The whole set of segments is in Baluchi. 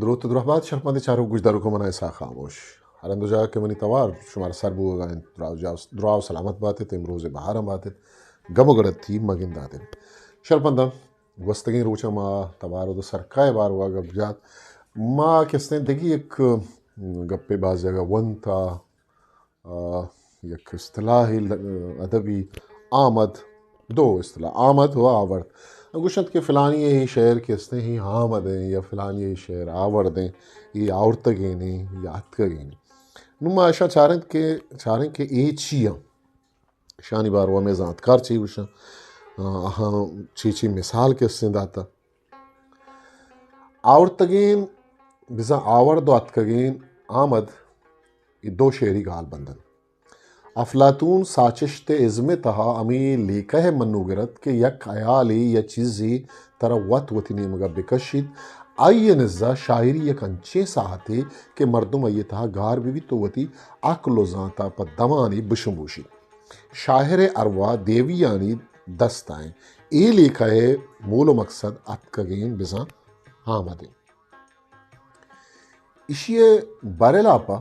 دروت ءُ درہبات شرپمندیں چاروک گوشداروکاں، من آں اسحاق خاموش۔ ہر ہند ءُ جاہ کہ منی توار شمارا سر بوگا انت، دراہ جا-، دراہ ءُ سلامت بات ات، امروز بہار ہم بات ات، گم ءُ گڑتی مہ گندات انت۔ شرپمنداں، گوستگیں روچاں ما توار ءُ سرکا ءِ باروا گپ جات۔ ما کستیں دگہ یک گپے باز جاگہ ونت ءُ آ، یک اصطلاحے ل-، ادبی آمد، دو اصطلاح، آمد ءُ آورد۔ گوشنت کہ فلانی ءِ شعر کہ استیں، ہی آمد ایں یا فلانی ءِ شعر آورد ایں، اے آورتگیں ایں یا اتکگیں ایں۔ نوں ما اشاں چاریں کہ، چاریں کہ اے چی ایں؟ اشانی باروا مئے زانتکار چی گوشاں؟ آ، آہاں چی چی مثال کہ استیں داتا۔ آورتگیں، بزاں آورد ءُ اتکگیں، آمد، اے دو شعری گال بند انت۔ افلاطون ساچشت ءِ ازم ءِ تہا ہمے لیکہ ءِ منوگر ات کہ یک ہیالے یا چیزے ترا وت وتی نیمگا بکشیت، آئی ءِ نزا شاعری یک انچیں ساہتے کہ مردم آئی ءِ تہا گار بہ بیت ءُ وتی عقل ءُ زانتا پہ دمانے بشموشیت۔ شاعر ءِ ارواہ دیویانی دستا انت۔ اے لیکہ ءِ مول ءُ مقصد اتکگیں بزاں آمد انت۔ ایشی ءِ برھلاپا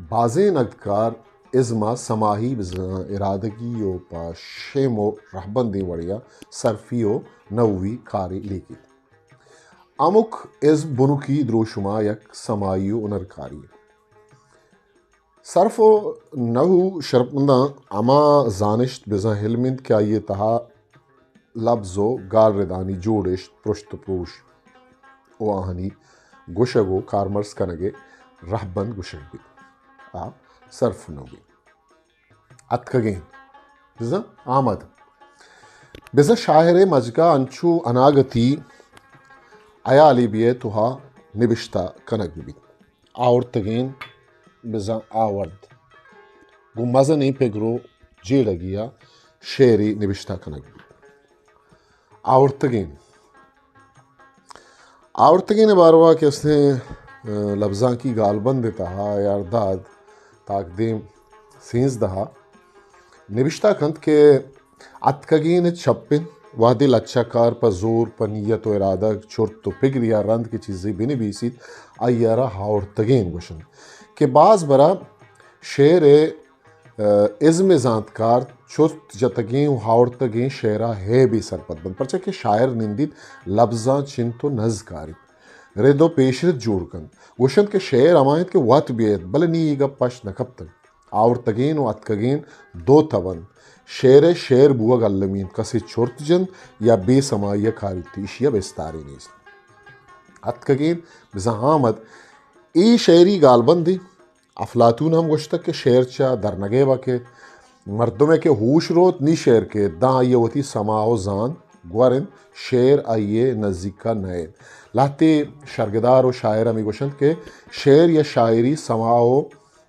بازیں نگدکار ازم ءَ سماہی بزاں ارادگی ءُ پہ شعر ءُ رہبندیں وڑے ءَ صرفی ءُ نحوی کارے لیکیت۔ ہمک ازم بنکی دروشم ءَ یک سماہی ءُ ہنرکاری۔ صرف ءُ نحو شرپمنداں ہما زانشت بزاں علم انت کہ آئی ءِ تہا لبز ءُ گالردانی جوڑشت، پرشت ءُ پروش ءُ آہانی گوشگ ءُ کارمرز کنگ ءِ رہبند گوشگ بیت۔ آ صرف ءُ نحو انت۔ اتکگیں۔ بزاں آمد۔ بزاں شاعر ءِ مجگا انچو اناگتی ہیالے بیت ءُ آ نبشتہ کنگ بہ بیت۔ آورتگیں بزاں آورد۔ گوں مزنیں پگر ءُ جیڑگے ءَ شعرے نبشتہ کنگ بیت۔ آورتگیں۔ آورتگیں ءِ باروا کہ استیں، آ، لبزانکی گالبند ءِ تہا یارداد تاکدیم سیزدہ ءَ نبشتہ کنت کہ اتکگیں چپ انت، وہدے لچہ کار پہ زور، پہ نیت ءُ ارادگ، چرت ءُ پگری ءَ رند کہ چیزے بنبیسیت، آئی ءَ را آورتگیں گوشنت کہ باز برا شعر ءِ، آ، ازم ءِ زانتکار چرت جتگیں ءُ آورتگیں شعر ءَ ہے بے سرپد بنت، پرچا کہ شاعر نندیت لبزاں چنت ءُ نز کاریت، رد ءُ پیشرد جوڑ کنت۔ گوشنت کہ شعر ہما انت کہ وت بیئیت، بلے نی اے گپ پشت نہ کپتگ۔ آورتگیں ءُ اتکگیں دو تب انت۔ شعر ءِ شعر بوگ المی انت، کسے چرت جنت یا بے سمائی ءَ کاریت، ایشی ءَ بستارے نیست۔ اتکگیں بزاں آمد، اے شعری گالبندے۔ افلاطون ہم گوشتگ کہ شعر چہ درنگے بہ کیت۔ مردمے کہ ہوش روت، نی شعر کیت، داں آئی ءَ وتی سما ءُ زانت گور انت، شعر آئی ءِ نزیک ءَ نئیت۔ لہتے شرگدار ءُ شاعر ہمے گوشنت کہ شعر یا شاعری سما ءُ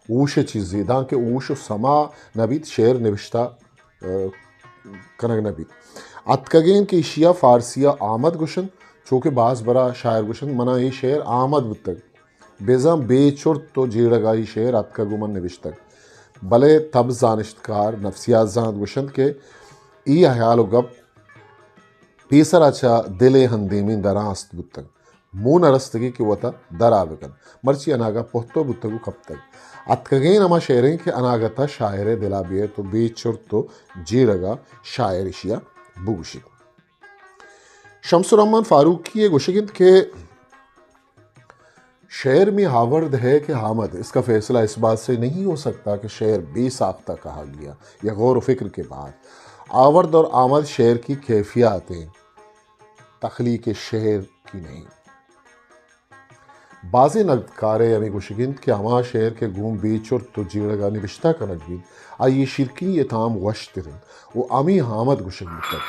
ہوش ءِ چیزے، دانکہ ہوش ءُ سما نہ بیت، شعر نبشتہ، آ، کنگ نہ بیت۔ اتکگیں کہ ایشی ءَ فارسی ءَ آمد گوشنت، چو کہ باز برا شاعر گوشنت، منا اے شعر آمد بوتگ۔ بزاں بے چرت ءُ جیڑگ ءَ اے شعر اتکگ ءُ من نبشتگ۔ بلے تب زانشتکار، نفسیات زانت گوشنت کہ اے ہیال ءُ گپ پیسرا چہ دل ءِ ہندیمیں دراں است بوتگ۔ مون ءَ رستگی کہ وتا درا بکنت۔ مرچی اناگہ پہتو بوتگ ءُ کپتگ۔ اتکگیں ہما شعریں کہ اناگتا شاعر ءِ دلا بیئیت ءُ بے چرت ءُ جیڑگا شاعر ایشیا بگوشیت۔ شمس الرحمن فاروقی ءِ گوشگ انت کہ شعر میں آورد ہے کہ آمد، اس کا فیصلہ اس بات سے نہیں ہو سکتا کہ شعر بے ساختہ کہا گیا یا غور و فکر کے بعد۔ آورد اور آمد شعر کی کیفیات ہیں، تخلیق شعر کی نہیں۔ بازیں نگدکارے ہمے گوشگ انت کہ ہما شعر کہ گوں بے چرت ءُ جیڑگا نبشتہ کنگ بیت، آئی شیرکنی ءِ تام وشتر انت ءُ ہمے آمد گوشگ بوتگ۔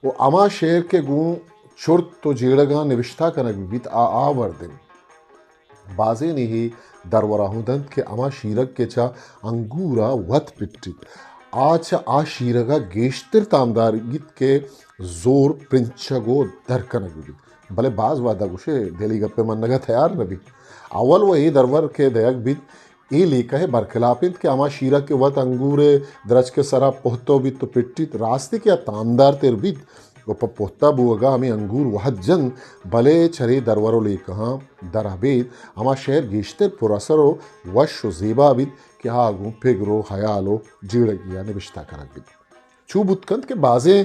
ءُ ہما شعر کہ گوں چرت ءُ جیڑگاں نبشتہ کنگ بہ بیت، آ آورد انت۔ بازینے اے درورا ہوں دنت کہ ہما شیرگ کہ چہ انگورا وت پٹیت، آ چہ آ شیرگا گیشتر تامدار گیت کہ زور پرنچگ ءُ در کنگ بہ بیت۔ بلے باز وہدا گوشے دلی گپے منگا تیار نہ بیت۔ اول و اے درور کہ دئیگ بیت، اے لیکہ ءِ برخلاف انت کہ ہما شیرگ کہ وت انگور ءِ درچک ءِ سرا پہتو بیت ءُ پٹیت، راستی کہ آ تامدار تر بیت، گوں پہ پہتہ بوگ ءَ ہمے انگور وہد جنت، بلے چرے درور ءُ لیکہاں در ابید ہما شعر گیشتر پر اثر ءُ وش ءُ زیبا بیت کہ آ گوں پگر ءُ ہیال ءُ جیڑگی ءَ نبشتہ کنگ بیت۔ چو بوت کنت کہ بازیں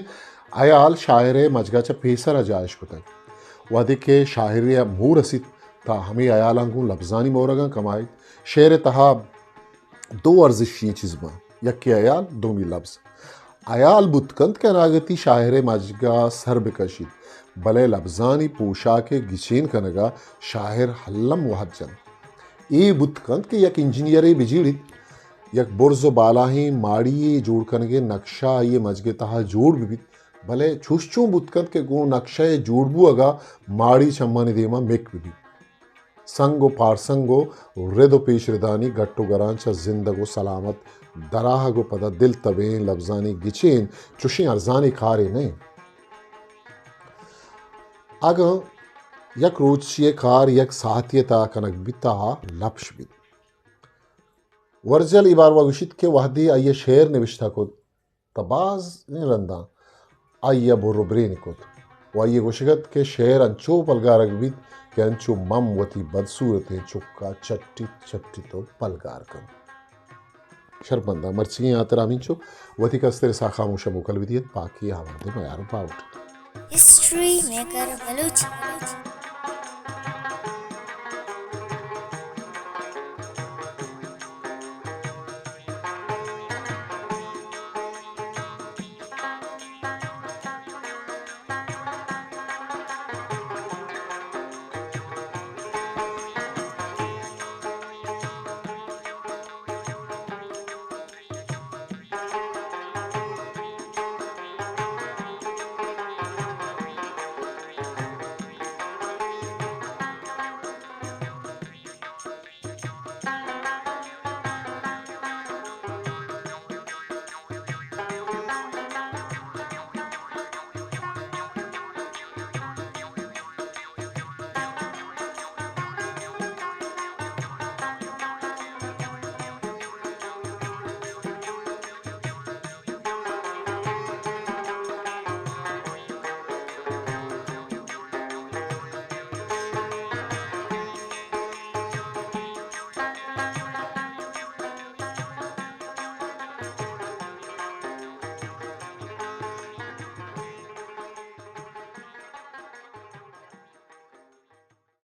ہیال شاعر ءِ مجگ ءَ چہ پیسر ءَ جاہ اش کتگ۔ وہدے کہ شاعری ءَ موہ رسیت، تہ ہمے ہیالاں گوں لبزانی مورگاں کمائیت۔ شعر ءِ تہا دو ارزشی چیز باں، یکے ہیال، دومی لبز۔ ہیال بوت کنت کہ اناگتی شاعر ءِ مجگ ءَ سر بہ کشیت، بلے لبزانی پوشاک ءِ گچین کنگ ءَ شاعر الم وہد جنت۔ اے بوت کنت کہ یک انجینئرے بہ جیڑیت، یک برز ءُ بالاہیں ماڑی یے جوڑ کنگ ءِ نقشہ آئی ءِ مجگ ءِ تہا جوڑ بہ بیت، بلے چوش چون بوت کنت کہ گوں نقشہ ءِ جوڑ بوہگ ءَ ماڑی چمانی دیم ءَ مک بہ بیت۔ سنگ ءُ پارسنگ ءُ رد ءُ پیش ردانی گٹ ءُ گران چہ زندگ ءُ سلامت دراہگ ءُ پدا دل تبیں لبزانی گچین چوشیں ارزانیں کارے نہ انت۔ اگاں یک روچے ءِ کار یک ساعتے ءِ تہا کنگ بیت، تہ آ لپش بیت۔ ورجل اے باروا گوشیت کہ وہدے آئی ءَ شعر نبشتہ کت، تہ بازیں رنداں آئی ءَ بر ءُ برین کت ءُ آئی ءِ گوشگ ات کہ شعر انچو پلگارگ بیت کہ انچو مم وتی بدصورتیں چک ءَ چٹیت چٹیت ءُ پلگار کنت۔ شرپمنداں، مرچیگیں ہاترا ہمینچو۔ وتی کستر ساہ خاموش ءَ موکل بدیت، باقی آوردے میار ءُ باوٹ۔ History maker Balochi.